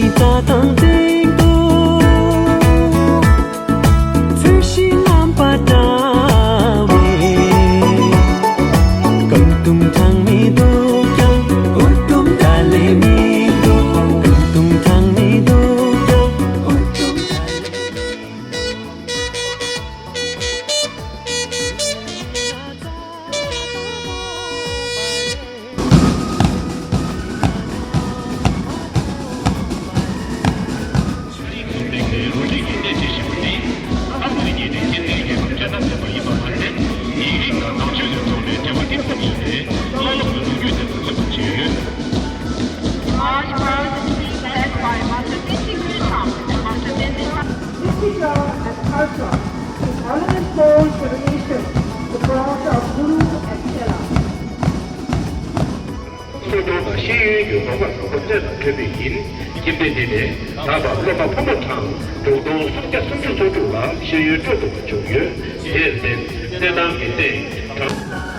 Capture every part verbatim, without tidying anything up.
རྩྭ་ཐང་སྟེང་དུ་ཚོས་གཞིའི་རྣམ་པ་བཀྲ་བའི་སྐར་དུམ་གྲངས་མེད་འདུག་ཀྱང་འུ་དུམ་ད་ལེ་མི་འདུག་སྐར་དུམ་གྲངས་མེད་འདུག་ཀྱང་འུ་དུམ་ད་ལེ་མི་འདུག March parade is being led by Master Tenzin Gyatso. Master Tenzin Gyatso. This picture and culture is evidence for generation, the bronze of Guru and Chela. སོ་ཐོག་དང་ཤེས་ཡོན་གྱི་རོགས་པ་བཟང་པོ་རྩེ་ལ་འཕྲོད་པའི་ཡིན། ཁྱིམ་སྡེ་འདི་ནས་ད་བར་སློབ་མ་ཕོ་མོ་གྲངས་དྲུག་སྟོང་སུམ་བརྒྱ་སུམ་ཅུ་སོ་དྲུག་ལ་ཤེས་ཡོན་སྤྲོད་ཐུབ་པ་བྱུང་ཡོད། དེར་བརྟེན་གནས་སྟངས་འདི་ནས་གྲངས།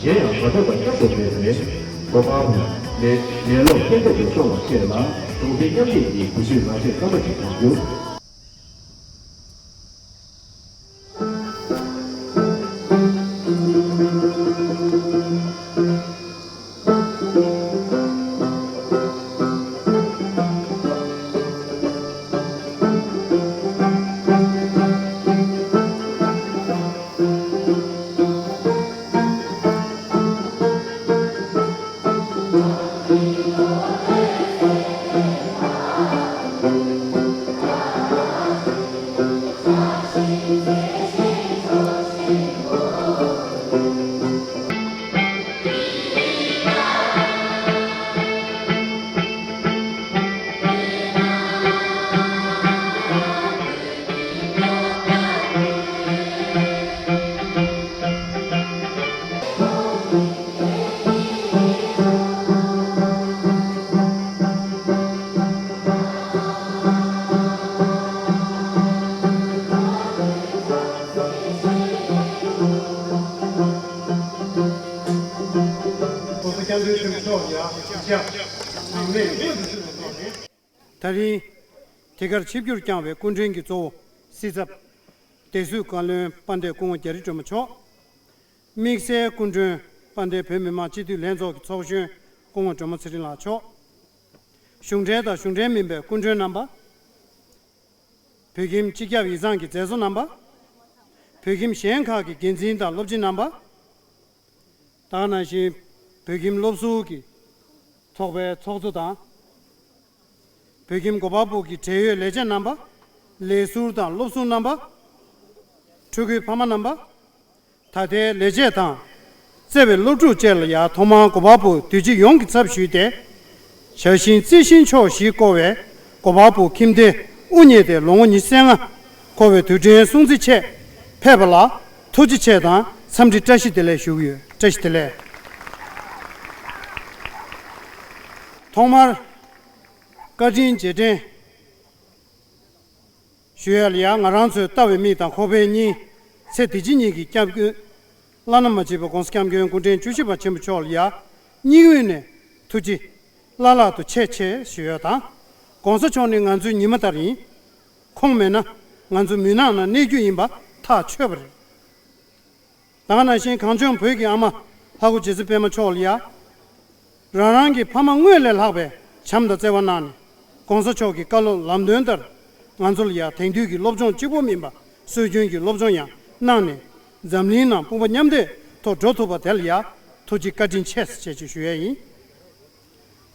གཞན་ཡང་མ་ཐོབ་པ་མཉམ་དུ་མེད་པས། གོ་འཕང་ལས་ལས་སློབ་སྐྱེ་འདེབས་སུ་སོང་བ་ཤེས་ལ། གྲོང་སྡེ་མཉམ་ལས་ཀྱིས་བུ་ཆུའི་ནགས་ཚལ་སྐར་མ་གཅིག་གང་རྒྱུ། ད་རིང་དེ་གར་ཆིབས་བསྒྱུར་བསྐྱངས་པའི་སྐུ་མགྲོན་གྱི་གཙོ་བོ་སྲིད་ཚབ་བདེ་སྲུང་བཀའ་བློན་དཔལ་ལྡན་སྐུ་ངོ་རྒྱ་རི་སྒྲོལ་མ་མཆོག་དམིགས་བསལ་སྐུ་མགྲོན་དཔལ་ལྡན་བོད་མི་མང་སྤྱི་འཐུས་ལྷན་ཚོགས་ཀྱི་ཚོགས་གཞོན་སྐུ་ངོ་སྒྲོལ་མ་ཚེ་རིང་ལགས་མཆོག་གཞུང་འབྲེལ་དང་གཞུང་འབྲེལ་མིན་པའི་སྐུ་མགྲོན་རྣམ་པ། བོད་ཁྱིམ་སྤྱི་ཁྱབ་ཡིག་ཚང་གི་མཛད་གཙོ་རྣམ་པ། བོད་ཁྱིམ་གཞན་ཁག་གི་འགན་འཛིན་དང་སློབ་སྤྱི་རྣམ་པ། ད་ག་ནང་བཞིན་བོད་ཁྱིམ་སློབ་ཟུར་གྱི་ཚོགས་པའི་ཚོགས་གཙོ་དང་། བོད་ཁྱིམ་གོ་པལ་པུར་གྱི་འབྲེལ་ཡོད་ལས་བྱེད་རྣམ་པ། ལས་ཟུར་དང་སློབ་ཟུར་རྣམ་པ། ཕྲུ་གུའི་ཕ་མ་རྣམ་པ། ད་ལྟའི་ལས་བྱེད་དང་། བརྩེ་བའི་སློབ་ཕྲུག་བཅས་ལ་ཡང་ཐོག་མར་གོ་པལ་པུར་དུས་ཆེན་ཡོངས་ཀྱི་ཚབ་ཞུས་ཏེ། ཞྭ་ཤིང་རྩི་ཤིང་ཕྱོགས་བཞི་བསྐོར་བའི་གོ་པལ་པུར་ཁྱིམ་སྡེ་དབུ་བརྙེས་ཏེ་ལོ་ངོ་ཉི་ཤུ་རྩ་ལྔ་འཁོར་བའི་དུས་དྲན་སྲུང་བརྩི་ཆེད་ཕེབས་པ་ལ་ཐུགས་རྗེ་ཆེ་དང་འཚམས་འདྲི་བཀྲ་ཤིས་བདེ་ལེགས་ཞུ་གི་ཡོད། བཀྲ་ཤིས་བདེ་ལེགས། ཐོག་མར་བཀའ་དྲིན་རྗེས་དྲན་ཞུ་ཡ་ལ་ཡ། ང་རང་ཚོའི་ལྟ་བའི་མིག་དང་ཁོག་པའི་སྙིང་། ཚེ་འདི་ཕྱི་གཉིས་ཀྱི་སྐྱབས་མགོན། བླ་ན་མ་མཆིས་པ་༸གོང་ས་༸སྐྱབས་མགོན་སྐུ་ཕྲེང་བཅུ་བཞི་པ་ཆེན་པོ་མཆོག་ལ་ཡ། སྙིང་དབུས་ནས་ཐུགས་རྗེ་བླ་ལྷག་ཏུ་ཆེ་ཆེ་ཞུ་ཡ་དང་། ༸གོང་ས་མཆོག་ནི་ང་ཚོའི་ཉི་མ་ལྟར་ཡིན། ཁོང་མེད་ན་ང་ཚོ་མུན་ནག་ནང་གནས་རྒྱུ་ཡིན་པ་ཐག་ཆོད་པ་རེད། ད་ག་ནང་བཞིན་གངས་ལྗོངས་བོད་ཀྱི་ཨ་མ་ལྷ་སྐུ་རྗེ་བཙུན་པད་མ་མཆོག་ལ་ཡ། རང་རང་གི་ཕ་མ་དངོས་ལས་ལྷག་པའི་བྱམས་དང་བརྩེ་བ་གནང་ནས། ༸གོང་ས་མཆོག་གི་བཀའ་སློབ་ལམ་སྟོན་ལྟར་ང་ཚོ་ལ་ཡ་དེང་དུས་ཀྱི་སློབ་སྦྱོང་གཅིག་པོ་མིན་པ་སྲོལ་རྒྱུན་གྱི་སློབ་སྦྱོང་ཡང་གནང་ནས། འཛམ་གླིང་ནང་དཔུང་པ་མཉམ་འདེགས་ཐོག་འགྲོ་ཐུབ་པ་དེ་ལ་ཡ་ཐུགས་རྗེ་བཀའ་དྲིན་ཆེ་ཞེས་ཞུ་ཡས་ཡིན།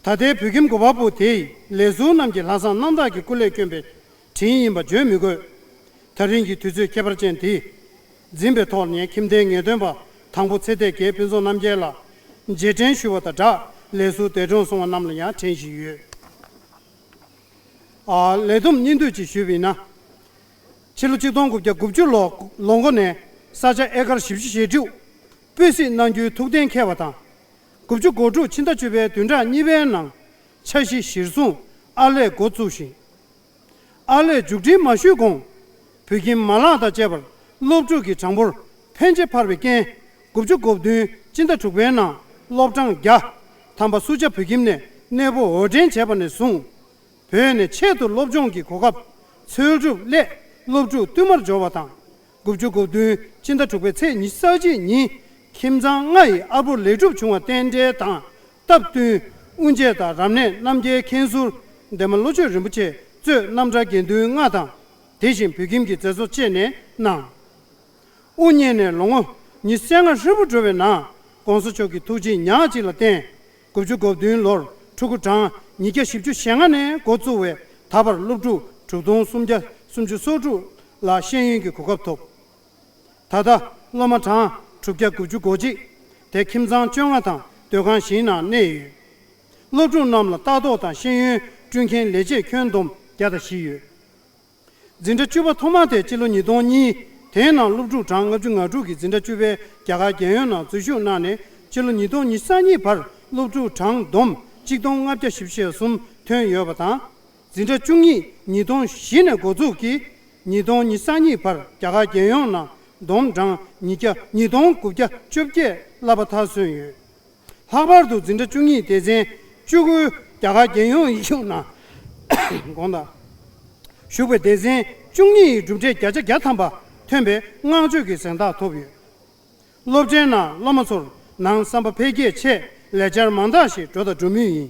ད་ལྟའི་བོད་ཁྱིམ་གོ་པལ་པུར་དེ་ཡི་ལས་ཟུར་རྣམས་ཀྱི་ལྷག་བསམ་རྣམ་དག་གི་སྐུ་ལས་བསྐྱོན་པའི་དྲིན་ཡིན་པ་བརྗོད་མི་དགོས། ད་རིང་གི་དུས་ཚོད་ཁྱད་པར་ཅན་འདི་འཛིན་པའི་ཐོག་ནས་ཁྱིམ་སྡེའི་ངེས་སྟོན་པ་དང་པོ་ཚེ་བརྟན་རྒྱལ་ཕུན་ཚོགས་རྣམ་རྒྱལ་ལགས་མཇལ་འཕྲད་ཞུ་བ་དང་སྦྲགས། ལས་ཟུར་འདས་གྲོངས་སོང་བ་རྣམས་ལ་ཡང་དྲན་བཞིན་ཡོད། ཨ། ལས་བསྡོམས་སྙིང་བསྡུས་ཅིག་ཞུས་པ་ཡིན་ན། ཕྱི་ལོ་ཆིག་སྟོང་དགུ་བརྒྱ་དགུ་བཅུ་ལོ་ལོ་མགོ་ནས་ས་ཆ་ཨེ་ཀར་བཞི་བཅུ་ཞེ་དྲུག་སྤོས་གཟིགས་གནང་རྒྱུའི་ཐུགས་གཏན་འཁེལ་བ་དང་། དགུ་བཅུ་གོ་དྲུག་ཕྱི་ཟླ་བཅུ་པའི་བདུན་ཕྲག་གཉིས་པའི་ནང་ འཆར་གཞི་གཞིར་བཟུང་ཨར་ལས་འགོ་བཙུགས་ཤིང་། ཨར་ལས་མཇུག་སྒྲིལ་མ་ཞུས་གོང་། བོད་ཁྱིམ་མ་ལག་དང་བཅས་པར་སློབ་ཕྲུག་གི་གྲངས་འབོར་ཕལ་ཆེར་འཕར་བའི་རྐྱེན། དགུ་བཅུ་གོ་བདུན་སྤྱི་ཟླ་དྲུག་པའི་ནང་སློབ་གྲངས་བརྒྱ་ཐམ་པ་སུ་ཇཱ་བོད་ཁྱིམ་ནས་གནས་སྤོ་འོར་འདྲེན་བྱས་པ་ནས་བཟུང་། བོད་ནས་ཆེད་དུ་སློབ་སྦྱོང་གི་གོ་སྐབས་འཚོལ་སྒྲུབ་སླད་སློབ་ཕྲུག་བསྟུད་མར་འབྱོར་བ་དང་། དགུ་བཅུ་གོ་བདུན་སྤྱི་ཟླ་དྲུག་པའི་ཚེས་ཉི་ཤུ་རྩ་གཅིག་ཉིན་ཁྱིམ་ཚང་ལྔ་ཡི་ཨར་པོ་ལེགས་གྲུབ་བྱུང་བ་རྟེན་འབྲེལ་དང་སྟབས་བསྟུན། དབུ་འབྱེད་དང་རབ་གནས་རྣམ་རྒྱལ་མཁན་ཟུར་འདན་མ་བློ་ཆོས་རིན་པོ་ཆེ་གཙོས་རྣམ་གྲྭ་དགེ་འདུན་ལྔ་དང་། དེ་བཞིན་བོད་ཁྱིམ་གྱི་མཛད་གཙོ་བཅས་ནས་གནང་། དབུ་བརྙེས་ནས་ལོ་ངོ་ཉི་ཤུ་རྩ་ལྔ་ཧྲིལ་པོ་འགྲོ་བའི་ནང་གོང་ས་མཆོག་གི་ཐུགས་རྗེ་ཉག་གཅིག་ལ་བརྟེན། དགུ་བཅུ་གོ་བདུན་ལོར་ཕྲུ་གུ་གྲངས་ཉིས་བརྒྱ་བཞི་བཅུ་ཞེ་ལྔ་ནས་འགོ་བཙུགས་པའི་ད་བར་སློབ་ཕྲུག་དྲུག་སྟོང་སུམ་བརྒྱ་སུམ་ཅུ་སོ་དྲུག་ལ་ཤེས་ཡོན་གྱི་གོ་སྐབས་ཐོབ། ད་ལྟ་སློབ་མ་གྲངས་དྲུག་བརྒྱ་དགུ་བཅུ་གོ་གཅིག་དེ་ཁྱིམ་ཚང་བཅོ་ལྔ་དང་སྡོད་ཁང་བཞིའི་ནང་གནས་ཡོད། སློབ་ཕྲུག་རྣམས་ལ་ལྟ་རྟོག་དང་ཤེས་ཡོན་སྐྲུན་མཁན་ལས་བྱེད་ཁྱོན་བསྡོམས་བརྒྱ་དང་བཞི་ཡོད། འཛིན་གྲྭ་བཅུ་པ་ཐོག་མ་དེ་སྤྱི་ལོ་ཉིས་སྟོང་གཉིས། དེའི་ནང་སློབ་ཕྲུག་གྲངས་ལྔ་བཅུ་ང་དྲུག་གིས་འཛིན་གྲྭ་བཅུ་པའི་རྒྱ་གར་རྒྱལ་ཡོངས་ནང་འཛུལ་ཞུགས་གནང་ནས་སྤྱི་ལོ་ཉིས་སྟོང་ཉི་ཤུ་རྩ་གཉིས་བར་སློབ་ཕྲུག་གྲངས་བསྡོམས་གཅིག་སྟོང་ལྔ་བརྒྱ་བཞི་བཅུ་ཞེ་གསུམ་ཐོན་ཡོད་པ་དང་། འཛིན་གྲྭ་བཅུ་གཉིས་ཉིས་སྟོང་བཞི་ནས་འགོ་འཛུགས་ཀྱིས་ཉིས་སྟོང་ཉི་ཤུ་རྩ་གཉིས་བར་རྒྱ་གར་རྒྱལ་ཡོངས་ནང་བསྡོམས་གྲངས་ཉིས་བརྒྱ་ཉིས་སྟོང་དགུ་བརྒྱ་བཅོ་བརྒྱད་བསླབ་པ་མཐར་སོན་ཡོད། ལྷག་པར་དུ་འཛིན་གྲྭ་བཅུ་གཉིས་སྡེ་ཚན་བཅུ་དགུའི་རྒྱ་གར་རྒྱལ་ཡོངས་ཡིག་གཞུང་ནང་དགོངས་དག་ཞུགས་པའི་སྡེ་ཚན་བཅུ་གཉིས་ཡི་གྲུབ་འབྲས་བརྒྱ་ཆ་བརྒྱ་ཐམ་པ་ཐོན་པའི་བསྔགས་བརྗོད་ཀྱི་གཟེངས་རྟགས་ཐོབ་ཡོད། སློབ་གྲྭའི་ནང་སློབ་མ་ཚོར་ནང་བསམ་པ་འཕེལ་རྒྱས་ཆེད་ལས་འཆར་མང་དག་ཞིག་འགྲོ་དང་འགྲོ་མུས་ཡིན།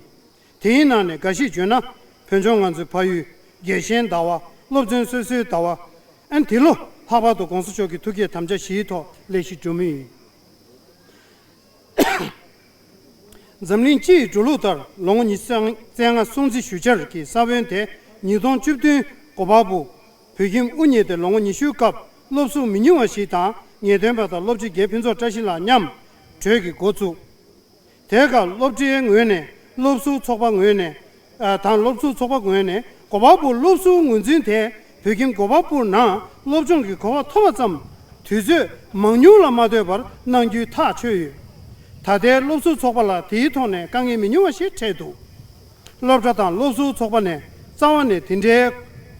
དེའི་ནང་ནས་འགའ་ཞིག་བརྗོད་ན། བོད་ལྗོངས་ང་ཚོའི་ཕ་ཡུལ། རྒྱལ་གཞན་ཟླ་བ། སློབ་ཚན་སོ་སོའི་ཟླ་བ། ཨན་འདི་ལོ་ལྷག་པར་དུ་གོང་ས་མཆོག་གི་ཐུགས་བསྐྱེད་དམ་བཅའ་བཞིའི་ཐོག་ལས་གཞི་འགྲོ་མུས་ཡིན། འཛམ་གླིང་སྤྱི་ཡི་འགྲོ་ལུགས་ལྟར་ལོ་ངོ་ཉི་ཤུ་རྩ་ལྔ་སྲུང་བརྩི་ཞུ་འཆར་གྱི་ས་བོན་དེ་ཉིས་སྟོང་བཅུ་བདུན་གོ་པལ་པུར་བོད་ཁྱིམ་དབུ་བརྙེས་ཏེ་ལོ་ངོ་ཉི་ཤུའི་སྐབས་སློབ་ཟུར་མི་ཉུང་བ་ཞིག་དང་ངེས་སྟོན་པ་དང་སློབ་སྤྱི་རྒན་ཕུན་ཚོགས་བཀྲ་ཤིས་ལགས་མཉམ་གྲོས་ཀྱིས་འགོ་བཙུགས། དེའི་སྐབས་སློབ་གྲྭའི་ངོས་ནས་སློབ་ཟུར་ཚོགས་པ་ངོས་ནས་ཨ་དང་སློབ་ཟུར་ཚོགས་པ་ངོས་ནས་གོ་པལ་པུར་སློབ་ཟུར་ངོས་འཛིན་དེ་བོད་ཁྱིམ་གོ་པལ་པུར་ནང་སློབ་སྦྱོང་གི་གོ་སྐབས་ཐོབ་པ་ཙམ་དུས་ཚོད་མང་ཉུང་ལ་མ་ལྟོས་པར་གནང་རྒྱུའི་ཐག་ཆོད་ཡོད། ད་ལྟའི་སློབ་ཟུར་ཚོགས་པ་ལ་དེའི་ཐོག་ནས་དཀའ་ངལ་མི་ཉུང་བ་ཞིག་འཕྲད་འདུག་སློབ་གྲྭ་དང་སློབ་ཟུར་ཚོགས་པ་ནས་རྩ་བ་ནས་དེ་འདྲའི་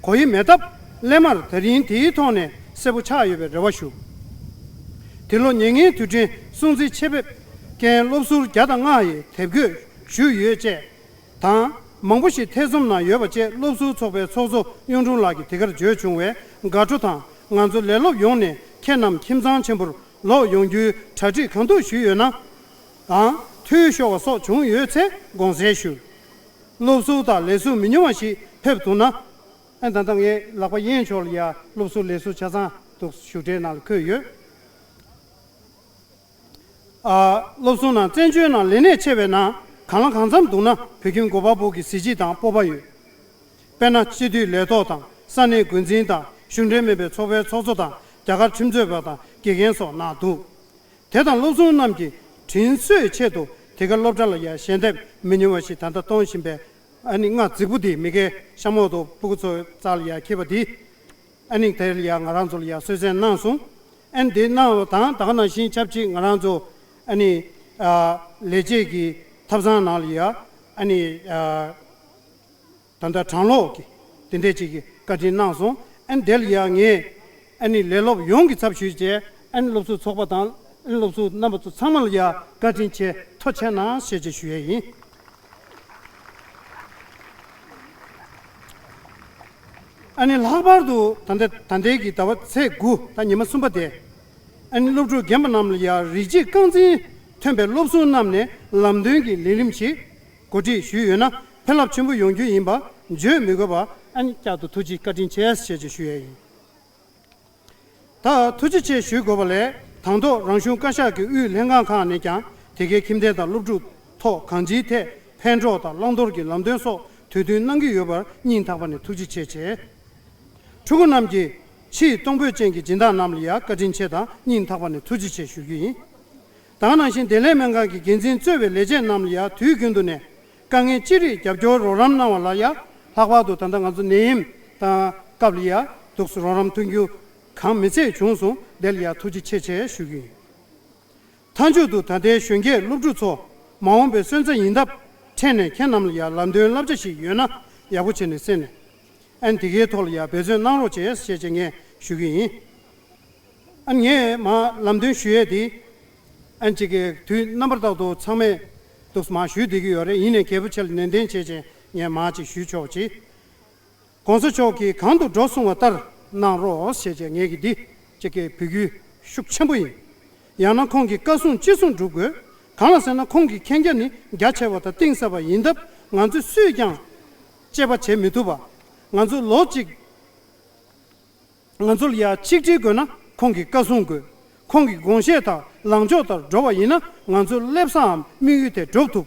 གོ་ཡི་མེད་སྟབས་སླད་མར་ད་རིང་དེའི་ཐོག་ནས་གསལ་པོ་ཆགས་ཡོད་པའི་རེ་བ་ཞུ། དེ་ལོ་ཉེ་ལྔའི་དུས་དྲན་སྲུང་བརྩི་ཆེད་ཕེབས་མཁན་སློབ་ཟུར་བརྒྱ་དང་ལྔ་ཡིས་དེབ་འགོད་ཞུས་ཡོད་ཅེས་དང་། མང་པོ་ཞིག་ཐེ་ཚོམ་ནང་ཡོད་པ་བཅས་སློབ་ཟུར་ཚོགས་པའི་ཚོགས་གཙོ་གཡུང་དྲུང་ལགས་ཀྱིས་དེ་གར་བརྗོད་བྱུང་བའི་དགའ་སྤྲོ་དང་ང་ཚོ་ལས་སློབ་ཡོངས་ནས་ཁྱེད་རྣམས་ཁྱིམ་ཚང་ཆེན་པོར་ལོག་ཡོང་རྒྱུའི་གྲ་སྒྲིག་གང་ཐུབ་ཞུས་ཡོད་ན། ཨང་། འཐུས་ཤོར་བ་སོགས་བྱུང་ཡོད་ཚེ་དགོངས་སེལ་ཞུ། སློབ་ཟུར་དང་ལས་ཟུར་མི་ཉུང་བ་ཞིག་ཕེབས་ཐུབ་ན། ཨ་ད་ལྟ་ངའི་ལག་པ་གཡས་ཕྱོགས་ལ་ཡ་སློབ་ཟུར་ལས་ཟུར་ཆ་ཚང་འདུག་བཞུགས་གྲལ་ནང་ལ་འཁོད་ཡོད། ཨ། སློབ་ཟུར་ནང་བཙན་བྱོལ་ནང་ལས་གནས་ཆེ་བའི་ནང་གང་ལ་གང་འཚམ་འདུག་ན་བོད་ཁྱིམ་གོ་པལ་པུར་གྱི་གཟི་བརྗིད་དང་སྤོབས་པ་ཡོད། དཔེར་ན་སྤྱི་འཐུས་ལས་ཐོག་དང་ས་གནས་འགོ་འཛིན་དང་གཞུང་འབྲེལ་མིན་པའི་ཚོགས་པའི་ཚོགས་གཙོ་དང་རྒྱ་གར་ཁྲིམས་རྩོད་པ་དང་དགེ་རྒན་སོགས་ནང་འདུག་དེ་དང་སློབ་ཟུར་རྣམས་ཀྱི་དྲིན་གཟོའི་ཆེད་དུ་དེ་ག་སློབ་གྲྭ་ལ་ཡང་ཞལ་འདེབས་མི་ཉུང་བ་ཞིག་ད་ལྟ་གཏོང་བཞིན་པའི་ཨ་ནི་ང་རྫིག་པོ་འདི་མི་སྒེར་ཤ་མོག་ཏུ་སྤུ་གུ་ཚོའི་རྩ་ལ་ཡང་འཁྱེར་བ་འདི། ཨ་ནི་དེ་ལ་ཡང་ང་རང་ཚོ་ལ་ཡང་གསོལ་སྩལ་གནང་སོང་། ཨ་ནི་དེ་གནང་བ་དང་ད་ག་ནང་བཞིན་ཆབས་ཅིག་ང་རང་ཚོ་ཨ་ནི་ཨ་ལས་བྱེད་ཀྱི་ཐབ་ཚང་ནང་ལ་ཡང་ཨ་ནི་ཨ། ད་ལྟ་གྲངས་ལོག་གི་དེ་འདྲས་ཅིག་གི་བཀའ་དྲིན་གནང་སོང་། ཨ་ནི་དེ་ལ་ཡང་ངས་ཨ་ནི་ལས་སློབ་ཡོངས་ཀྱི་ཚབ་ཞུས་བྱས་ཨ་ནི་སློབ་ཟུར་ཚོགས་པ་དང་ཨ་ནི་སློབ་ཟུར་རྣམ་པ་ཚོ་ཚང་མ་ལ་ཡང་བཀའ་དྲིན་ཆེ་ཐུགས་རྗེ་གནང་ཞེས་བཅས་ཞུ་ཡས་ཡིན། ཨ་ནི་ལྷག་པར་དུ་ད་ལྟ་ད་ལྟའི་གི་ཟླ་བ་ཚེས་དགུ་ད་ཉི་མ་གསུམ་པ་དེ་ཨ་ནི་སློབ་ཕྲུག་རྒན་པ་རྣམས་ལ་ཡང་རིགས་གཅིག་རྐང་འཛིན་ཐོན་པའི་སློབ་ཟུར་རྣམས་ནས་ལམ་སྟོན་གྱི་ལས་རིམ་ཞིག་གོ་སྒྲིག་ཞུས་ཡོད་ན་ཕན་རླབས་ཆེན་པོ་ཡོང་རྒྱུ་ཡིན་པ་བརྗོད་མི་དགོས་པ་ཨ་ནི་བསྐྱར་དུ་ཐུགས་རྗེ་བཀའ་དྲིན་ཆེ་ཞེས་བཅས་ཞུ་ཡས་ཡིན། ད་ཐུགས་རྗེ་ཆེ་ཞུ་དགོས་པ་ལས་དང་ཐོག་རང་གཞུང་བཀའ་ཤག་གི་དབུས་ལྷན་ཁང་ཁག་ནས་ཀྱང་དེ་གའི་ཁྱིམ་སྡེ་དང་སློབ་ཕྲུག་ཐོག་གང་ཅིའི་ཐད་ཕན་གྲོགས་དང་བླང་དོར་གྱི་ལམ་སྟོན་སོགས་དུས་མཐུན་གནང་གི་ཡོད་པར་སྙིང་ཐག་པ་ནས་ཐུགས་རྗེ་ཆེ་ཆེ། ཕྲུ་གུ་རྣམས་ཀྱི་ཕྱིའི་གཏོང་ཕོད་ཅན་གྱི་སྦྱིན་བདག་རྣམས་ལ་ཡང་བཀའ་དྲིན་ཆེ་དང་སྙིང་ཐག་པ་ནས་ཐུགས་རྗེ་ཆེ་ཞུ་རྒྱུ་ཡིན། ད་ག་ནང་བཞིན་བདེ་ལེགས་སྨན་ཁང་གི་འགན་འཛིན་གཙོས་པའི་ལས་བྱེད་རྣམས་ལ་ཡང་དུས་རྒྱུན་དུ་ནས་དཀའ་ངལ་ཅི་རིགས་རྒྱབ་སྐྱོར་རོགས་རམ་གནང་བ་ལ་ཡང་ལྷག་པར་དུ་ད་ལྟ་ང་ཚོ་ནད་ཡམས་དང་སྐབས་ལ་ཡང་འདུག་སེ་རོགས་རམ་མཐུན་འགྱུར་གང་མི་ཚད་བྱུང་སོང་། དེ་ལ་ཡང་ཐུགས་རྗེ་ཆེ་ཆེ་ཞུ་རྒྱུ་ཡིན། མཐའ་མཇུག་ཏུ་ད་ལྟའི་གཞོན་སྐྱེས་སློབ་ཕྲུག་ཚོ་མ་འོངས་པའི་སོན་རྩ་ཡིན་སྟབས་ ཐད་ནས་ཁྱེད་རྣམས་ལ་ཡང་ལམ་སྟོན་བསླབ་བྱ་ཞིག་ཡོད་ན་ཡག་པོ་བྱས་ནས་གསན་ནས། ཨན་དེ་གའི་ཐོག་ལ་ཡང་འབད་བརྩོན་གནང་རོགས་བྱས་ཞེས་བྱས་ངས་ཞུ་གི་ཡིན། ཨ་ངས་མ་ལམ་སྟོན་ཞུ་ཡས་དེ། ཨ་ཅིག་གི་དུས་རྣམ་པར་དག་ཏུ་ཚང་མས་འདུག་མ་ཞུས་བསྡད་ཀྱི་ཡོད་རེད། ཡིན་ནའི་རྒྱལ་པོ་ཆེ་ལ་ནན་ཏན་བྱས་བྱས་ངས་མ་ཅིག་ཞུས་ཆོག་ཅིག་གོང་ས་མཆོག་གིས་གང་དུ་འགྲོ་གསུང་བ་ལྟར་གནང་རོགས་ཞེས་བྱས་ངས་ཀྱི་འདི་ཅིག་གི་འབོད་སྐུལ་ཤུགས་ཆེན་པོ་ཡིན། ཡང་ན་ཁོང་གི་བཀའ་གསུང་ཅི་གསུང་སྒྲུབ་དགོས། གང་ལ་ཟེར་ན་ཁོང་གི་མཁྱེན་རྒྱ་ནི་རྒྱ་ཆེ་བ་དང་གཏིང་ཟབ་པ་ཡིན་སྟབས་ང་ཚོས་སུས་ཀྱང་དཔྱད་པ་བྱེད་མི་ཐུབ་པ། ང་ཚོ་ལོ་གཅིག་ང་ཚོ་ལ་ཡ་ཆིག་སྒྲིལ་དགོས་ན་ཁོང་གི་བཀའ་གསུང་དགོས། ཁོང་གི་དགོངས་བཞེད་དང་ལངས་ཕྱོགས་ལྟར་འགྲོ་བ་ཡིན་ན་ང་ཚོའི་སླེབས་སའམ་དམིགས་ཡུལ་དེ་འགྲུབ་ཐུབ།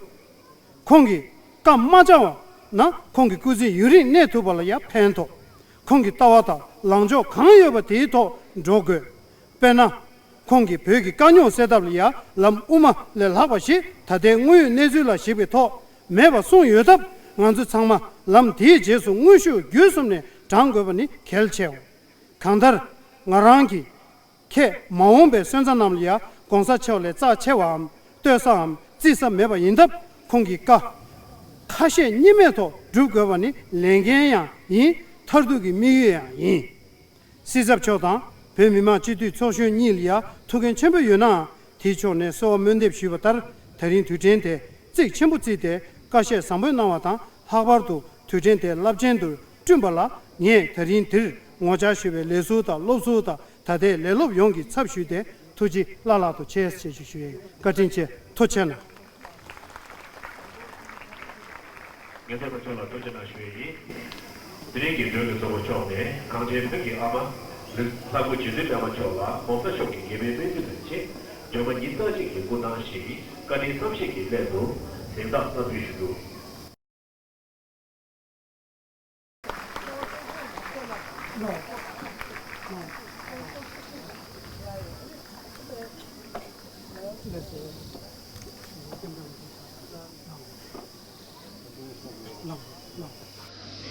ཁོང་གི་བཀའ་མ་བཅག་པ་ན་ཁོང་གི་སྐུ་ཚེ་ཡུན་རིང་གནས་ཐུབ་པ་ལ་ཡ་ཕན་ཐོགས། ཁོང་གི་ལྟ་བ་དང་ལངས་ཕྱོགས་གང་ཡོད་པ་དེའི་ཐོག་འགྲོ་དགོས། དཔེར་ན། ཁོང་གིས་བོད་ཀྱི་དཀའ་རྙོག་སེལ་ཐབས་ལ་ཡ་ལམ་དབུ་མ་ལས་ལྷག་པ་ཞིག་ད་ལྟའི་དངོས་ཡོད་གནས་ཚུལ་ལ་གཞིགས་པའི་ཐོག་མེད་པ་གསུངས་ཡོད་སྟབས་ང་ཚོ་ཚང་མ་ལམ་དེའི་རྗེས་སུ་དངོས་ཤུགས་བརྒྱུད་གསུམ་ནས་འབྲང་དགོས་པ་ནི་གལ་ཆེའོ། གང་ལྟར། ང་རང་གིས་ཁྱེད་མ་འོངས་པའི་སོན་རྩ་རྣམས་ལ་ཡ་གོང་ས་མཆོག་ལས་རྩ་ཆེ་བའམ་ལྟོས་སའམ་བརྩི་ས་མེད་པ་ཡིན་སྟབས་ཁོང་གི་བཀའ་ཁ་ཞེ་གཉིས་མེད་ཐོག་སྒྲུབ་དགོས་པ་ནི་ལས་འགན་ཡང་ཡིན། མཐར་ཐུག་གི་དམིགས་ཡུལ་ཡང་ཡིན། སྲིད་ཚབ་མཆོག་དང་བོད་མི་མང་སྤྱི་འཐུས་ཚོགས་གཞོན་གཉིས་ལ་ཡ་ཐུགས་འགན་ཆེན་པོ་ཡོད་ནའང་དེའི་ཕྱོགས་ནས་གསོལ་བ་སྨོན་འདེབས་ཞུས་པ་ལྟར་ད་རིང་དུས་དྲན་དེ་གཙིགས་ཆེན་པོ་བརྩིས་ཏེ་བཀའ་བཤད་བཟང་པོ་གནང་བ་དང་ལྷག་པར་དུ་དུས་དྲན་དེ་རླབས་ཆེན་དུ་བསྐྲུན་པ་ལ་ངས་ད་རིང་འདིར་ངོ་བཅར་ཞུས་པའི་ལས་ཟུར་དང་སློབ་ཟུར་དང་ད་ལྟའི་ལས་སློབ་ཡོངས་ཀྱི་ཚབ་ཞུས་ཏེ་ཐུགས་རྗེ་བླ་ལྷག་ཏུ་ཆེ་ཞེས་ཞུ་ཞུ་ཡི། བཀའ་དྲིན་ཆེ། ཐུགས་རྗེ་གནང་། ངེད་ཚོ་ལ་ཕྱོགས་ལ་ཐུགས་རྗེ་གནང་ཞུ་ཡི་ཡིན། དེ་རིང་གི་མགྲོན་གྱི་གཙོ་བོ་མཆོག་ནས་གངས་ཅན་བོད་ཀྱི་ཨ་མ་ལྷ་སྐུ་རྗེ་བཙུན་སྒྲོལ་མ་མཆོག་ལ་གོང་ས་མཆོག་གི་དགེ་བའི་སྨོན་ཚིག་དང་བཅས་མགྲོན་པོ་ཉིན་གསར་བཞིན་གྱི་སྐུ་ཐང་བཞེས་བཀའ་དྲིན་བསམ་ཤེས་ཀྱི་སླད་དུ་གཟེངས་རྟགས་བསྣམས་ཕུལ་ཞུ་རྒྱུ།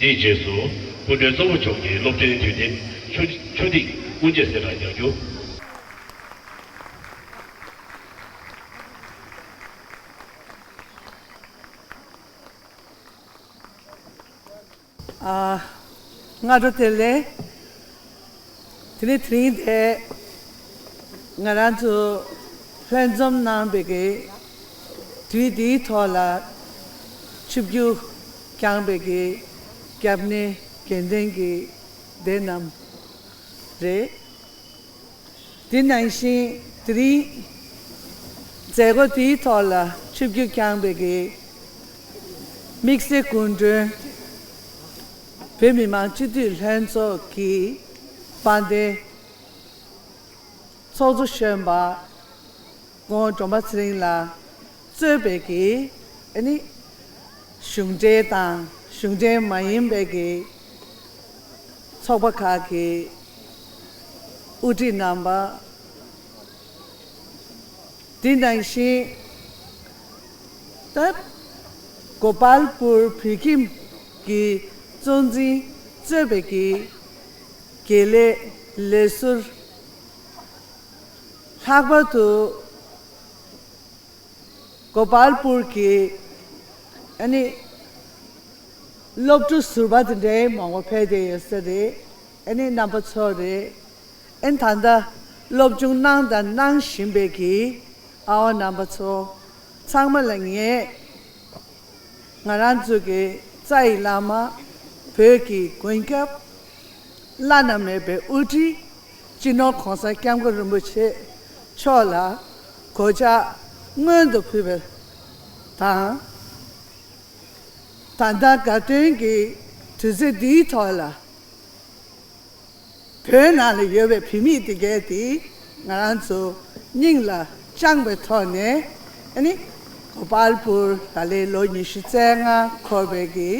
དེའི་རྗེས་སུ་སྐུ་མགྲོན་གཙོ་བོ་མཆོག་གིས་སློབ་གྲྭའི་དུས་དེབ་ཆུང་ཆུང་འདི་དབུ་འབྱེད་གསལ་བསྒྲགས་རྒྱག་རྒྱུ། ཨ། སྔ་དྲོ་བདེ་ལེགས། དེ་ནས་དེ་རིང་དེ་ང་རང་ཚོ་ལྷན་འཛོམས་གནང་བའི་གི་དུས་འདིའི་ཐོག་ལ་ཆིབས་བསྒྱུར་བསྐྱངས་པའི་གི་སྐྱབས་གནས་དགེ་ལྡན་གྱི་སྡེ་རྣམས་རེད། དེ་ནང་བཞིན་དེ་རིང་མཛད་སྒོ་དེའི་ཐོག་ལ་ཆིབས་བསྒྱུར་བསྐྱངས་པའི་གི་དམིགས་བསལ་སྐུ་མགྲོན་བོད་མི་མང་སྤྱི་འཐུས་ལྷན་ཚོགས་ཀྱི་དཔལ་ལྡན་ཚོགས་གཙོ་གཞོན་པ་སྐུ་ངོ་སྒྲོལ་མ་ཚེ་རིང་ལགས་གཙོས་པའི་གི་ཨ་ནི་གཞུང་འབྲེལ་དང་གཞུང་འབྲེལ་མ་ཡིན་པའི་གི་ཚོགས་པ་ཁག་གི་དབུ་ཁྲིད་རྣམ་པ། དེ་ནང་བཞིན་ད་གོ་པལ་པུར་བོད་ཁྱིམ་གྱི་གཙོ་འཛིན་གཙོས་པའི་གི་དགེ་ལས་ལས་ཟུར། ལྷག་པར་དུ་གོ་པལ་པུར་གྱི་ཨ་ནི་སློབ་ཕྲུག་ཟུར་པ་དེ་འདྲའི་མང་པོ་ཕེབས་བསྡད་ཡོད་ས་རེད། ཨ་ནི་རྣམ་པ་ཚོ་རེད། ཨ་ནི་ད་ལྟ་སློབ་སྦྱོང་གནང་དང་གནང་བཞིན་པའི་གི་ཨ་བ་རྣམ་པ་ཚོ་ཚང་མ་ལ་ངས་ང་རང་ཚོ་གི་རྩ་ཡི་བླ་མ་བོད་ཀྱི་མགོན་སྐྱབས་བླ་ན་མེད་པའི་དབུ་ཁྲིད་སྤྱི་ནོར་༸གོང་ས་༸སྐྱབས་མགོན་རིན་པོ་ཆེ་མཆོག་ལ་གོད་ཆག་སྔོན་དུ་ཕུལ་བ་དང་། ད་ལྟ་དགའ་སྟོན་གྱི་དུས་ཚོད་འདིའི་ཐོག་ལ་བོད་ནང་ལ་ཡོད་པའི་བུད་མེད་དེ་གས་དེ་ང་རང་ཚོ་སྙིང་ལ་བཅངས་པའི་ཐོག་ནས་ཨ་ནི་གོ་པལ་པུར་ད་ལོའི་ལོ་ཉི་ཤུ་རྩ་ལྔ་འཁོར་བའི་གི་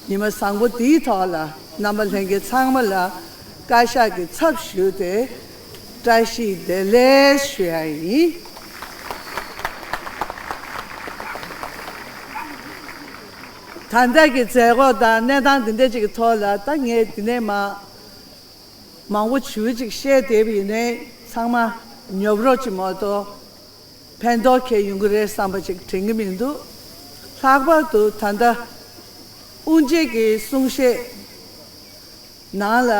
ཉི་མ་བཟང་པོ་འདིའི་ཐོག་ལ་རྣམ་པ་ལྷན་རྒྱས་ཚང་མ་ལ་བཀའ་ཤག་གི་ཚབ་ཞུས་ཏེ་བཀྲ་ཤིས་བདེ་ལེགས་ཞུ་ཡ་ཡིན། ད་ལྟ་གི་མཛད་སྒོ་དང་གནས་སྟངས་འདི་འདྲ་ཅིག་གི་ཐོག་ལ་ད་ངས་འདི་ནས་མ་མང་པོ་ཞེ་པོ་ཅིག་བཤད་བསྡད་པ་ཡིན་ནའི་ཚང་མ་ཉོབ་རོགས་ཅིག་མ་གཏོགས་ཕན་ཐོགས་ཁྱད་ཡོང་གི་རེད་བསམ་པ་ཅིག་དྲན་གྱི་མི་འདུག་ལྷག་པར་དུ་ད་ལྟ་དབུ་འབྱེད་ཀྱི་གསུང་བཤད་ནང་ལ་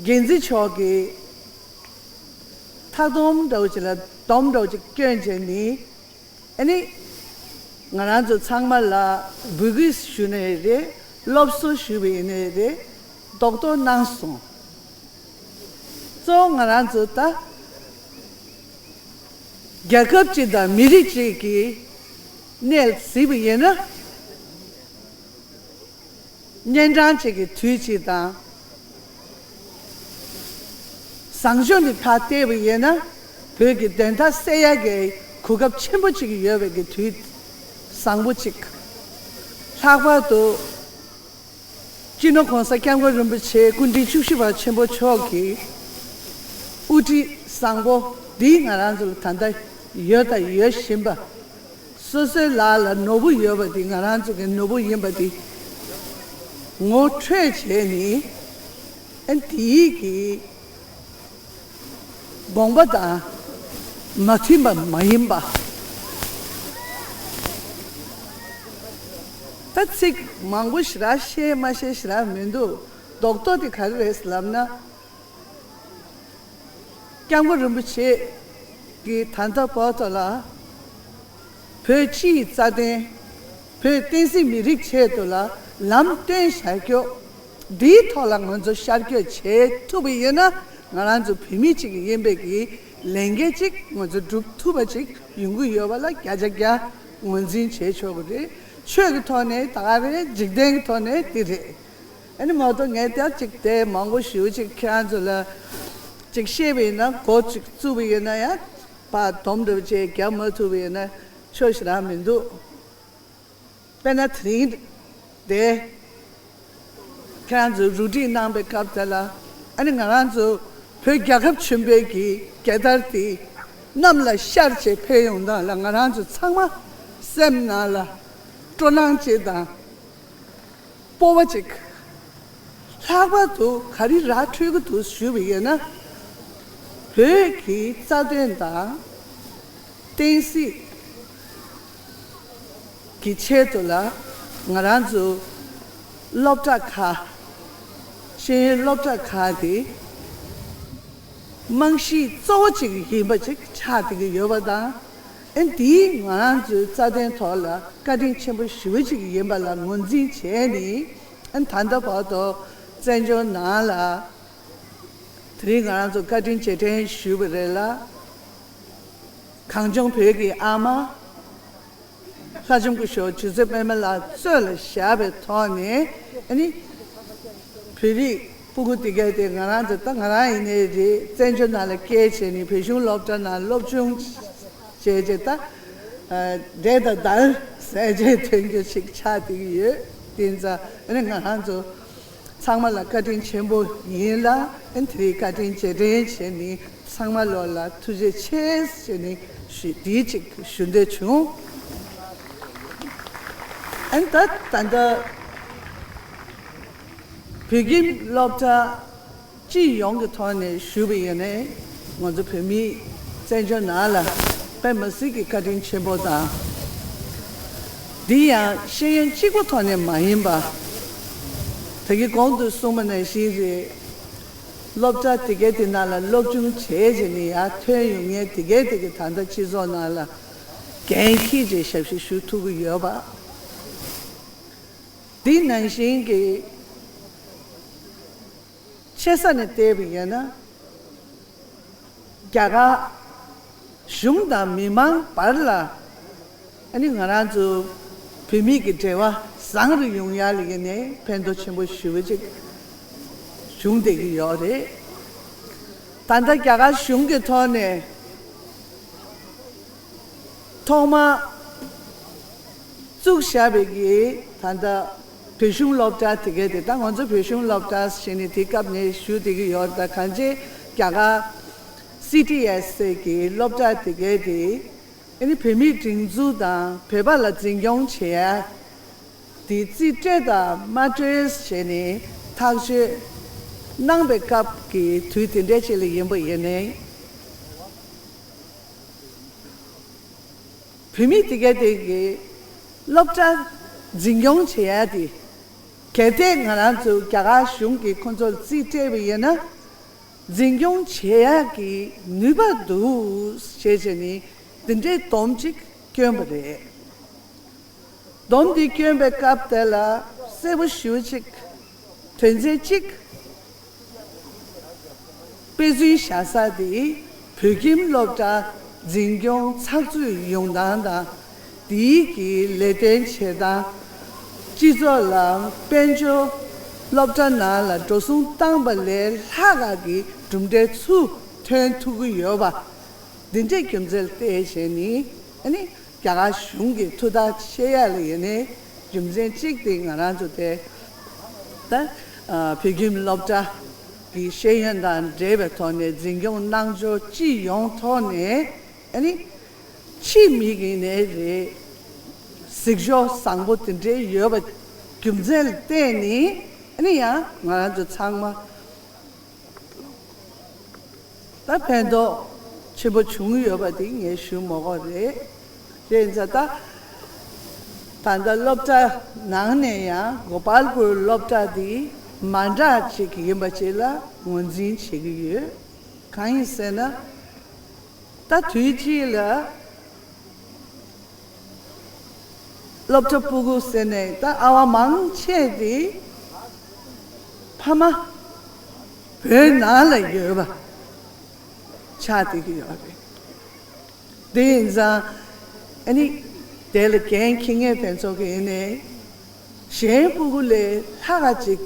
འགན་འཛིན་མཆོག་གིས་ཐག་དོམ་འདྲ་བོ་ཅིག་ལ་དོམ་འདྲ་བོ་ཅིག་བསྐྱོན་བྱས་ནི། ཨ་ནི། ང་རང་ཚོ་ཚང་མ་ལ་འབོད་སྐུལ་ཞུ་ནའི་རེད། སློབ་གསོ་ཞུས་པ་ཡིན་ནའི་རེད། རྡོག་རྡོག་གནང་སོང་། གཙོ་བོ་ང་རང་ཚོ་ད་རྒྱལ་ཁབ་ཅིག་དང་མི་རིགས་ཅིག་གི་གནས་ལ་གཟིགས་པ་ཡིན་ན། གཉན་འཕྲང་ཅིག་གི་དུས་ཅིག་དང་། བཟང་སྤྱོད་ནི་ཕར་བལྟས་པ་ཡིན་ན། བོད་ཀྱི་བདེན་མཐའ་གསལ་ཡག་གི་གོ་སྐབས་ཆེན་པོ་ཅིག་ཡོད་པའི་གི་དུས་བཟང་པོ་ཅིག་ལྷག་པར་དུ་སྤྱི་ནོར་༸གོང་ས་༸སྐྱབས་མགོན་རིན་པོ་ཆེ་སྐུ་ཕྲེང་བཅུ་བཞི་པ་ཆེན་པོ་མཆོག་གི་དབུ་ཁྲིད་བཟང་པོ་འདི་ང་རང་ཚོ་ལ་ད་ལྟ་ཡོད་དང་ཡོད་བཞིན་པ། སོ་སོའི་ལག་ལ་ནོར་བུ་ཡོད་པ་འདི་ང་རང་ཚོ་གི་ནོར་བུ་ཡིན་པ་འདི་ངོ་འཕྲོད་བྱས་ནི། ཨ་འདིའི་གི་དགོངས་པ་དང་མ་མཐུན་པ་མ་ཡིན་པ། ད་ཚིག་མང་པོ་ཞེ་དྲག་བཤད་མ་བཤད་ཞེ་དྲག་མི་འདུག་རྡོག་རྡོག་དེ་ག་རེ་རེད་ལབ་ན། སྐྱབས་མགོན་རིན་པོ་ཆེ་གིས་ད་ལྟ་བར་དུ་ལ་བོད་སྤྱིའི་རྩ་དོན། བོད་བསྟན་སྲིད་མི་རིགས་ཆེད་དུ་ལ་ལམ་སྟོན་བྱ་རྒྱུ། འདིའི་ཐོག་ལ་ང་ཚོ་ཤར་བསྐྱོད་བྱེད་ཐུབ་པ་ཡིན་ན། ང་རང་ཚོ་བོད་མི་གཅིག་ཡིན་པའི་གི་ལས་འགན་གཅིག་ང་ཚོ་སྒྲུབ་ཐུབ་པ་ཅིག་ཡོང་གི་ཡོད་པ་ལ་བརྒྱ་ཆ་བརྒྱ་ངོས་འཛིན་བྱེད་ཆོག་གི་རེད། ཆོས་ཀྱི་ཐོག་ནས་ད་ག་རེད། འཇིག་རྟེན་གྱི་ཐོག་ནས་འདི་རེད། ཨ་ནི་མ་གཏོགས་ངས་དེ་ཅིག་དེ་མང་པོ་ཞུ་ཅིག་ཁྱེད་རང་ཚོ་ལ་ཅིག་བཤད་པ་ཡིན་ན། འགོ་ཅིག་བཙུགས་པ་ཡིན་ན་ཡང་ཕར་དོམ་འདྲ་བོ་ཅིག་རྒྱབ་མ་ཐུབ་པ་ཡིན་ན་ཆོ་ཞེ་དྲག་མི་འདུག་དཔེར་ན་དེ་རིང་དེ་ཁྱེད་རང་ཚོ་རུ་སྒྲིག་གནང་པའི་སྐབས་དེ་ལ། ཨ་ནི་ང་རང་ཚོ་བོད་རྒྱལ་ཁབ་ཆེན་པོའི་གི་རྒྱལ་དར་དེ་གནམ་ལ་ཤར་བྱས་ཕེབས་ཡོང་སྟངས་ལ་ང་རང་ཚོ་ཚང་མ་སེམས་ནང་ལ་སྤྲོ་སྣང་ཅིག་དང་། སྤོབས་པ་ཅིག་ལྷག་པར་དུ་ག་རེ་ར་འཕྲོད་ཀྱི་འདུག་ཞུས་པ་ཡིན་ན། བོད་ཀྱི་རྩ་དོན་དང་བསྟན་སྲིད་ཀྱི་ཆེད་དུ་ལ་ང་རང་ཚོ་སློབ་གྲྭ་ཁག་ཤེས་ཡོན་སློབ་གྲྭ་ཁག་དེ་རྨང་གཞི་གཙོ་བོ་ཅིག་ཡིན་པ་ཅིག་ཆགས་བསྡད་ཀྱི་ཡོད་པ་དང་། ཨ་འདིས་ང་རང་ཚོའི་རྩ་དོན་ཐོག་ལ་བཀའ་དྲིན་ཆེན་པོ་ཞེ་པོ་ཅིག་ཡིན་པ་ལ་ངོས་འཛིན་བྱས་ནས། ཨ་ད་ལྟ་བར་དུ་བཙན་བྱོལ་ནང་ལ་དེ་རིང་ང་རང་ཚོ་བཀའ་དྲིན་རྗེས་དྲན་ཞུས་པ་རེད་ལ། གངས་ལྗོངས་བོད་ཀྱི་ཨ་མ། ལྷ་ལྕམ་སྐུ་ཞབས་རྗེ་བཙུན་པད་མ་ལགས་གཙོས་ལ་བཞག་པའི་ཐོག་ནས། ཨ་ནི་བོད་རིགས་སྤུ་གུ་དེ་གས་དེ་ང་རང་ཚོ་ད་ང་རང་ཡིན་ནའི་རེད། བཙན་བྱོལ་ནང་ལ་སྐྱེས་བྱས་ནས་བོད་གཞུང་སློབ་གྲྭ་ནང་སློབ་སྦྱོང་བྱས་རྗེས་ད་འདྲེ་དང་བདར་ཟས་བཅད་ཐོན་རྒྱུ་ཞིག་ཆགས་བསྡད་ཀྱི་ཡོད། དེ་ཙང་ཨ་ནི་ང་རང་ཚོ་ཚང་མ་ལ་བཀའ་དྲིན་ཆེན་པོ་ཡིན་ལ། ཨ་ནི་དེ་རིང་བཀའ་དྲིན་རྗེས་དྲན་བྱས་ནས་ཚང་མ་ལོ་ལ་ཐུགས་རྗེ་ཆེ་ཟེར་ནས་ཞུ་འདི་གཅིག་ཞུ་འདོད་བྱུང་། ཨ་ནི་ད་ད་ལྟ་བོད་ཁྱིམ་སློབ་གྲྭ་སྤྱི་ཡོངས་ཀྱི་ཐོག་ནས་ཞུས་པ་ཡིན་ནའི། ང་ཚོ་བོད་མིས་བཙན་བྱོལ་ནང་ལ་དཔེ་མི་སྲིད་ཀྱི་བཀའ་དྲིན་ཆེན་པོ་དང་། འདི་ཡང་ཤེས་ཡོན་གཅིག་པུ་ཐོག་ནས་མ་ཡིན་པ། ད་གིན་གོང་དུ་གསུངས་པ་ནང་བཞིན་རེད། སློབ་གྲྭ་དེ་གའི་དེ་ནང་ལ་སློབ་སྦྱོང་བྱས་བྱས་ནས་ཡར་ཐོན་ཡོང་མཁན་དེ་གའི་དེ་གའི་ད་ལྟ་སྤྱི་ཚོགས་ནང་ལ་འགན་འཁྱེར་བྱས་ཞབས་ཕྱི་ཞུ་ཐུབ་ཀྱི་ཡོད་པ། འདི་ནང་བཞིན་གྱི་ཆེ་ས་ནས་བལྟས་པ་ཡིན་ན། རྒྱ་གར་གཞུང་དང་མི་མང་བར་ལ། ཨ་ནི་ང་རང་ཚོ་བོད་མི་གི་འབྲེལ་བ་བཟང་རུ་ཡོང་ཡ་ལ་ཡིན་ནའི་ཕན་ཐོགས་ཆེན་པོ་ཞེ་པོ་ཅིག་བྱུང་བསྡད་ཀྱི་ཡོད་རེད། ད་ལྟ་རྒྱ་གར་གཞུང་གི་ཐོག་ནས་ཐོག་མར་བཙུགས་བཞག་པའི་གི་ད་ལྟ་བོད་གཞུང་སློབ་གྲྭ་དེ་གའི་དེ། ད་ང་ཚོ་བོད་གཞུང་སློབ་གྲྭ་ཞེས་ནས་དེ་སྐབས་ནས་ཞུ་བསྡད་ཀྱི་ཡོད་རེད། ད་གང་ཅི་རྒྱ་གར་སི་ཊི་ཨེས་ཟེར་གྱི་སློབ་གྲྭ་དེ་གའི་དེ། ཨ་ནི་བོད་མིའི་སྒྲིག་འཛུགས་དང་བོད་པ་ལ་འཛིན་སྐྱོང་བྱེད་ཡ་དེ་རྩིས་སྤྲོད་དང་མ་སྤྲོད་བྱས་ནས་ཐག་གཅོད་གནང་པའི་སྐབས་ཀྱི་དུས་དེ་འདྲའི་ཅིག་ལ་ཡིན་པ་ཡིན་ནའི། བུད་མེད་དེ་ག་དེ་གི་སློབ་གྲྭ་འཛིན་སྐྱོང་བྱེད་ཡ་དེ། གལ་ཏེ་ང་རང་ཚོ་རྒྱ་གར་གཞུང་གིས་ཁོ་ཚོར་རྩིས་སྤྲད་པ་ཡིན་ན། འཛིན་སྐྱོང་བྱེད་ཡག་གི་ནུས་པ་འདུག་ཞེས་བྱས་ནས་འདི་འདྲའི་སྡོམ་གཅིག་བསྐྱོན་པ་རེད། སྡོམ་འདི་བསྐྱོན་པའི་སྐབས་དེ་ལ་གསལ་པོ་ཞེ་པོ་ཅིག་དོན་ཚན་གཅིག་དཔེ་མཚོན་བཞག་ས་དེ་བོད་ཁྱིམ་སློབ་གྲྭ་འཛིན་སྐྱོང་ཚགས་ཚུད་ཡོང་སྟངས་དང་། དེའི་གི་ལས་དོན་བྱེད་སྟངས། སྤྱི་ཚོགས་ལ་དཔལ་འབྱོར་སློབ་གྲྭ་ནང་ལ་འགྲོ་སོང་བཏང་པ་ལས་ལྷག་ག་གི་གྲུབ་འབྲས་ཚུར་ཐོན་ཐུབ་ཀྱི་ཡོད་པ། འདི་འདྲའི་རྒྱུ་མཚན་ལ་བལྟས་བྱས་ནས་ཨ་ནི་རྒྱ་གར་གཞུང་གི་ཐུགས་ཐག་བཅད་ཡ་ལ་ཡིན་ནའི་རྒྱུ་མཚན་གཅིག་དེ་ང་རང་ཚོ་དེ་ད་ཨ་བོད་ཁྱིམ་སློབ་གྲྭ་གི་ཤེས་ཡོན་དང་འབྲེལ་བའི་ཐོག་ནས་འཛིན་སྐྱོང་གནང་ཕྱོགས་སྤྱི་ཡོངས་ཐོག་ནས་ཨ་ནི། ཕྱི་མིག་གི་ནས་རེད། གཟིགས་ཕྱོགས་བཟང་པོ་དེ་འདྲའི་ཡོད་པ་རྒྱུ་མཚན་ལ་བརྟེན་ནས་ཨ་ནི་ཡང་ང་རང་ཚོ་ཚང་མ་ད་ཕན་ཐོགས་ཆེན་པོ་བྱུང་ཡོད་པ་དེ་ངས་ཞུ་མ་དགོས་རེད། དེ་ཡིན་ཙང་ད་ད་ལྟ་སློབ་གྲྭ་ནང་ནས་ཡང་གོ་པལ་པུར་སློབ་གྲྭ་དེ་མ་འདྲ་ཅིག་ཡིན་པ་ཅིག་ལ་ངོས་འཛིན་བྱེད་ཀྱི་ཡོད། གང་ཡིན་ཟེར་ན། ད་དུས་གཅིག་ལ་སློབ་གྲྭ་སྤུ་གུ་ཟེར་ནས་ད་ཨ་བ་མང་ཆེ་དེ་ཕ་མ་བོད་ནང་ལ་ཡོད་པ་ཆགས་བསྡད་ཀྱི་ཡོད་རེད། དེ་ཡིན་ཙང་ཨ་ནི་དེ་ལ་འགན་འཁྱེར་མཁན་དེ་ཚོ་གིས་ནས་གཞན་སྤུ་གུ་ལས་ལྷག་ག་ཅིག་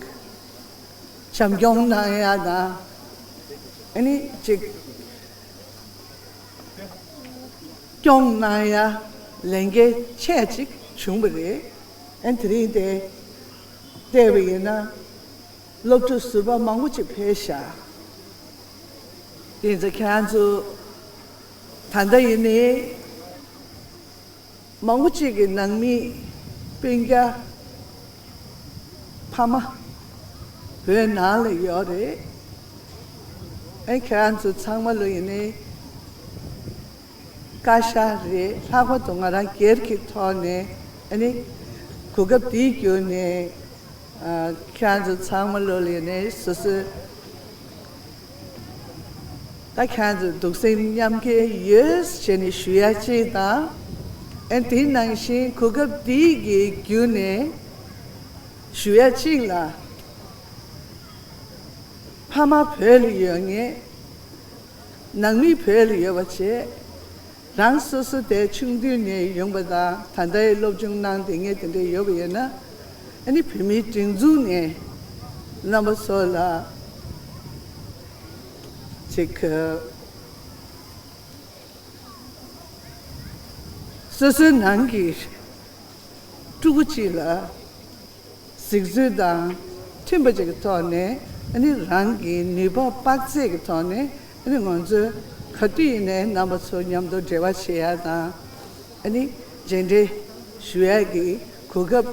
བྱམས་སྐྱོང་གནང་ཡ་དང་ཨ་ནི་ཅིག་སྐྱོང་གནང་ཡ་ལས་འགན་ཆེ་ཅིག་བྱུང་བ་རེད། ཨ་ནི་དེ་རིང་དེ་བལྟས་པ་ཡིན་ན་སློབ་ཕྲུག་ཟུར་པ་མང་པོ་ཅིག་ཕེབས་ཤག་དེ་ཚོ་ཁྱེད་རང་ཚོ་ད་ལྟ་ཡིན་ནའི་མང་པོ་ཅིག་གི་ནང་མི་སྤུན་ཀྱག་ཕ་མ་བོད་ནང་ལ་ཡོད་རེད། ཨེ་ཁྱེད་རང་ཚོ་ཚང་མ་ལོ་ཡིན་ནའི་བཀའ་ཤག་རེད། ལྷག་པར་དུ་ང་རང་སྒེར་གྱི་ཐོག་ནས་ཨ་ནི་གོ་སྐབས་འདི་བརྒྱུད་ནས་ཨ་ཁྱེད་རང་ཚོ་ཚང་མ་ལོ་ལ་ཡིན་ནའི་སོ་སོའི་ད་ཁྱེད་ཚོ་གདུང་སེམས་མཉམ་སྐྱེད་ཡོད་ཅེས་ནས་ཞུ་ཡ་གཅིག་དང་། ཨེ་དེ་ནང་བཞིན་གོ་སྐབས་འདི་གི་བརྒྱུད་ནས་ཞུ་ཡ་གཅིག་ལ། ཕ་མ་བོད་ལ་ཡོད་ངེས། ནང་མི་བོད་ལ་ཡོད་པ་བྱས། རང་སོ་སོ་དེ་ཆུང་དུས་ནས་ཡོང་པ་དང་ད་ལྟའི་སློབ་སྦྱོང་གནང་བསྡད་མཁན་དེ་འདྲ་ཡོད་པ་ཡིན་ན། ཨ་ནི་བོད་མིའི་སྒྲིག་འཛུགས་ནས་རྣམ་པ་ཚོ་ལ་ཅིག་སོ་སོའི་ནང་གི་ཕྲུ་གུ་གཅིག་ལ་གཟིགས་ཚུལ་དང་མཐུན་པ་ཅིག་གི་ཐོག་ནས་ཨ་ནི་རང་གི་ནུས་པ་དཔག་ཚད་ཀྱི་ཐོག་ནས་ཨ་ནི་ང་ཚོས་ག་དུས་ཡིན་ནའི་རྣམ་པ་ཚོ་མཉམ་དུ་འབྲེལ་བ་བྱེད་ཡ་དང་། ཨ་ནི་མཇལ་འཕྲད་ཞུ་ཡ་གི་གོ་སྐབས་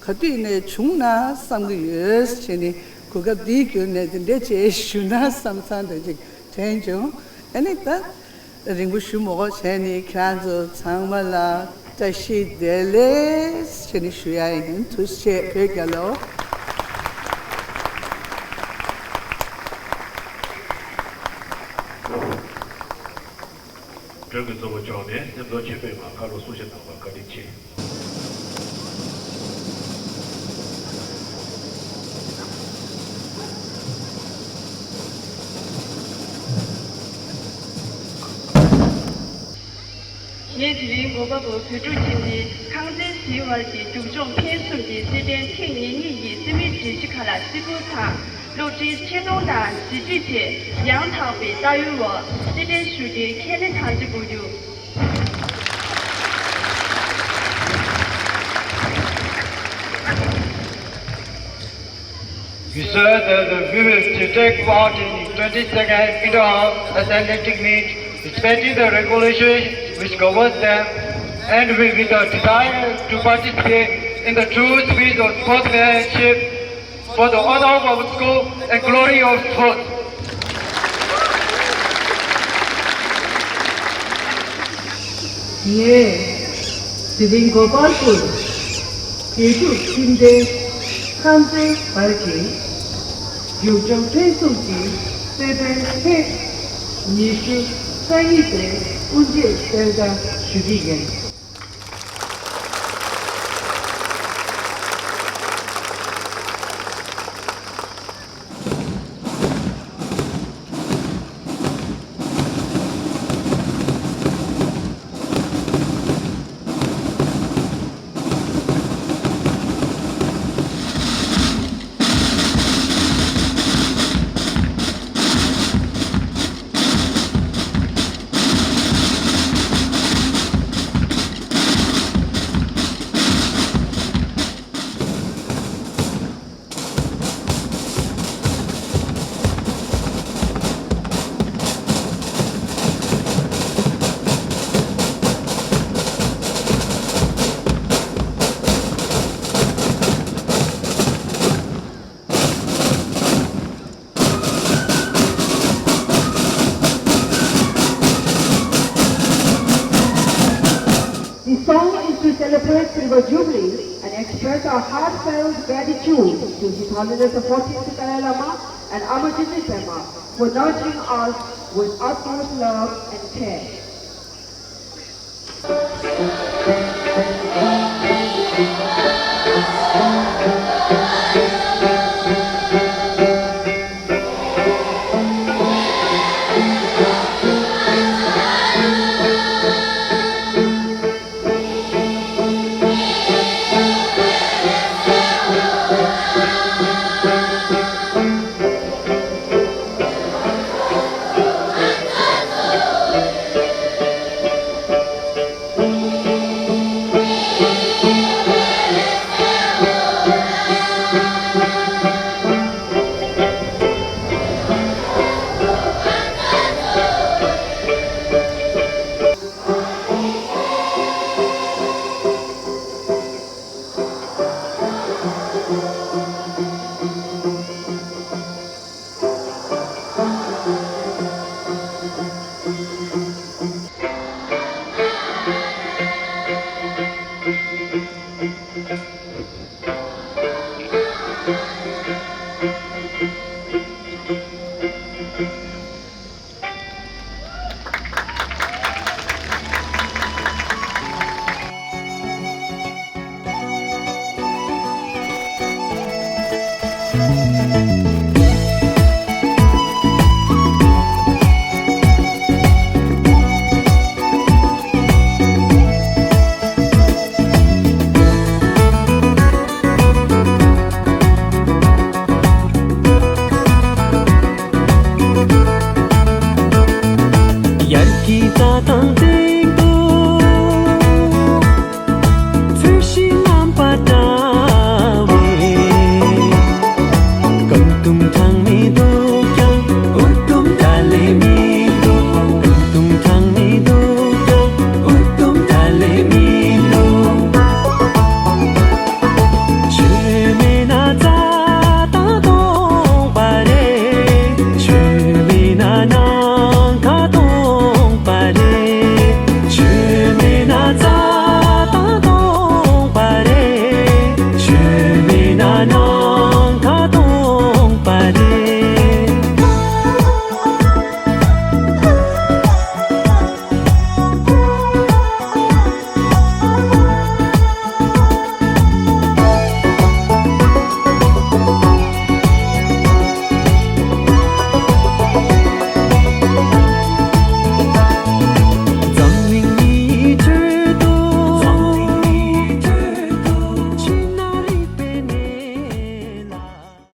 ག་དུས་ནས་བྱུང་ན་བསམ་གྱི་ཡོད་ཟེར་ནས་གོ་སྐབས་འདིའི་བརྒྱུད་ནས་འདི་འདྲ་བྱས་ཞུ་ན་བསམ་བསམ་འདྲ་ཅིག་དྲན་བྱུང་། ཨ་ནི་ད་རིང་པོ་ཞུ་མ་དགོས་བྱས་ནས་ཁྱེད་རང་ཚོ་ཚང་མ་ལ་བཀྲ་ཤིས་བདེ་ལེགས་ཟེར་ནས་ཞུ་ཡ་ཡིན། ཐུགས་རྗེ་ཆེ། བོད་རྒྱལ་ལོ། སྒྲོན་གྱི་གཙོ་བོ་མཆོག་ནས་སེམས་ཚོར་ཆེན་པོའི་ངང་བཀའ་སློབ་གསུང་བཤད་གནང་བར་བཀའ་དྲིན་ཆེ། ངས་དེ་རིང་གོ་པ་པོ་བོད་ཕྲུག་ཆེན་འཛིན་ཁང་ཚན་ཟིན་བར་གྱི་རྒྱུག་མཆོང་འཕེན་གསུམ་གྱི་རྩེད་འགྲན་ཐེངས་ཉེར་གཉིས་ཀྱི་རྩེད་མོའི་སྒྲིག་གཞི་ཁག་ལ་རྩེ་ཕུད་དང་། སློབ་གྲྭའི་ཆེ་མཐོང་དང་གཟི་བརྗིད་བཅས་ཡང་དག་པའི་ལྟ་ཡུལ་འོག་རྩེད་འགྲན་ཞུ་རྒྱུའི་ཁས་ལེན་དམ་བཅའ་འབུལ་རྒྱུ། We said that we will take part in twenty-second Inter-House Athletic Meet, respecting the regulations which governs them, and we, with a desire to participate in the true spirit of sportsmanship, for the honor of our school and glory of sports. ངས་ དེ་རིང་གོ་པལ་པུར་དགེ་ཕྲུག་ཁྱིམ་སྡེ་ཁམས་ཚན་བར་གྱི་རྒྱུག་ལྕོག་ཕུན་སུམ་གྱི་རྩེད་འགྲན་ཐེངས་ཉི་ཤུ་རྩ་གཉིས་པའི་དབུ་འབྱེད་གསལ་བསྒྲགས་ཞུ་གི་ཡིན། The song is to celebrate Silver Jubilee and express our heartfelt gratitude to His Holiness the fourteenth Dalai Lama and Amar Jyoti Pema for nurturing us with utmost love and care.